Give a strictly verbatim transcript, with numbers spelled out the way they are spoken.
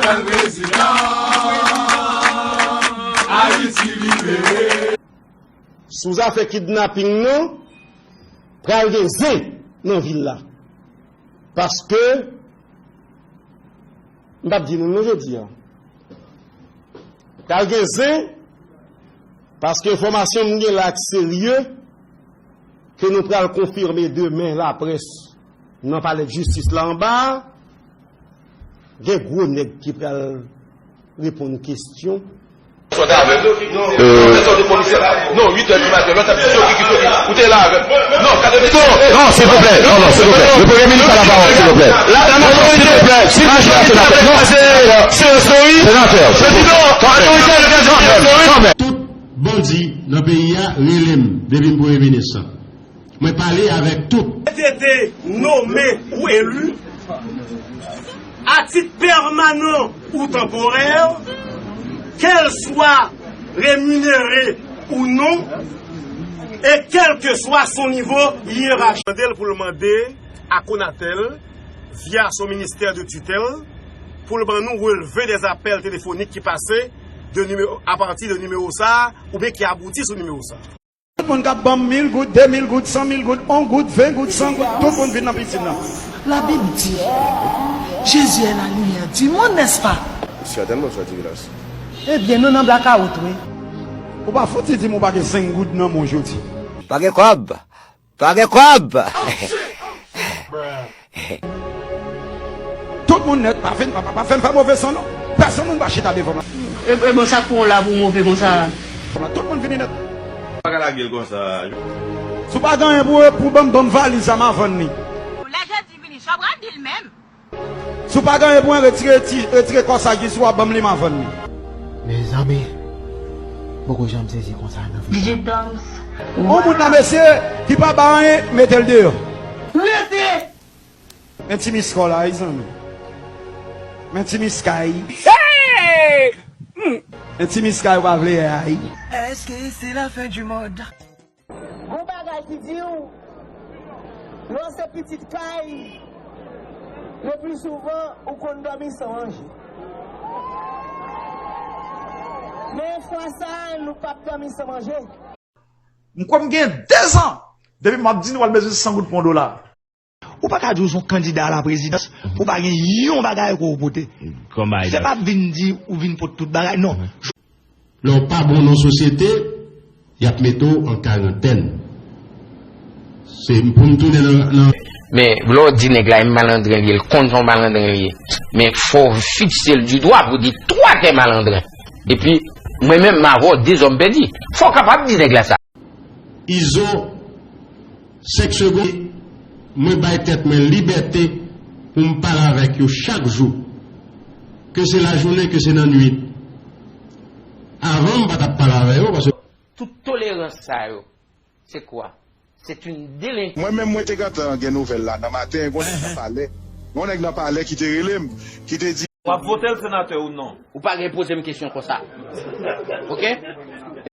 Prezidan, Ayiti libere. Sou zafè kidnaping nan, pral gen zen nan vil la. Paske, m p ap di nou non jodi a. Pral gen zen, paske enfòmasyon m gen la k serye, ke nou pral konfime demen laprès nan palè jistis la anba a, gen gwo nèg ki pral reponn kesyon. Sòt avè m. Non, non, sòt komisè. Non, uit è di maten, lòt ap di soki ki soki. Ou te la avè m. Non, gade mesye. Non, silvouplè. Non, non, silvouplè. Le premye minis a la pawòl, silvouplè. La, la majorité, silvouplè, senatè, senatè. Senatè, prezidan, majorité, senatè. Tout bandi nan peyi a rele m depi m premye minis. Mwen pale avèk tout. Te, te nonmen ou eli a tit pèmanan ou tanporè, kèlswa reminere ou non, e kèlkeswa son nivo yerachi. Mande l pou l mande a Conatel, via son ministè de tutèl, pou l ban nou relve dè apèl telefonik ki pase de nimewo, apati de nimewo sa a, oubyen ki abouti sou nimewo sa a. Tout moun k ap ban m mil goud, de mil goud, san mil goud, yon goud, ven goud, san goud, tout moun vin nan piscine nan. La Bible dit, Jésus est la lumière du monde, n'est-ce pas? Sètènman, Sòti Vilas. Ebyen, nou nan blakawout, wi. Ou pa fouti di m ou pa gen senk goud nan men w jodi. Pa gen kòb. Pa gen kòb. Tout moun nèt, pa fè, pa, pa, pa fè m fè move son non. Pèsonn moun pa chita devan m. E, e bon, sa k pran w la pou move konsa? Tout moun vini nèt. Pa ka lage l konsa. Si w pa gen anyen pou, pou ban m, ban m valiz la, m a vann li. Lè jedi vini, sa w pral di l menm? Si w pa gen anyen pou mwen, retire ti, retire kò sa ki sou a, ban m li, m a vann li. Mezanmi, m poko janm sezi konsa nan vi sa. D J Toms. On moun la, mesye, ki pa bay anyen, mete l deyò. Rete! Men ti miskay la, wi, zanmi. Men ti miskay. Hey! Hmm. Men ti miskay ou pa vle a, wi. Est-ce que c'est la fin du monde? Gon bagay ki di w, lè w se pitit kay, le pli souvan, ou konn dòmi san manje. Men fwa sa a, nou p ap dòmi san manje. M kwè m gen dezan depi m ap di nou al bezwen san goud pou yon dola. Ou pa ka di w se yon kandida a la prezidans pou w pa gen yon bagay ke w pote. Se pa vin di ou vin pot tout bagay, non. Lè w pa bon nan sosyete, y ap mete w an karantèn. Se pou m tounen nan, nan. Men lè w di nèg la e malandren li ye, l konn se yon malandren li ye. Men fò w fikse l di dwa pou di twa tè malandren. Epi, mwen menm, m avè w, dezòm pèdi. Fò w kapab di nèg la sa. Izo, senk segonn, mwen bay tèt mwen libète pou m pale avèk yo chak jou. Ke se lajounen, ke se nan nuit. Avan, m pa t ap pale avè yo, paske. Tout tolerans sa yo, se kwa? C'est une délinquance. Mwen menm, mwen te gentan gen nouvèl la nan maten, gon nèg nan palè. Gon nèg nan palè ki te rele m, ki te di. W ap vote l senatè ou non? Ou pa gen poze m kesyon konsa. Oke?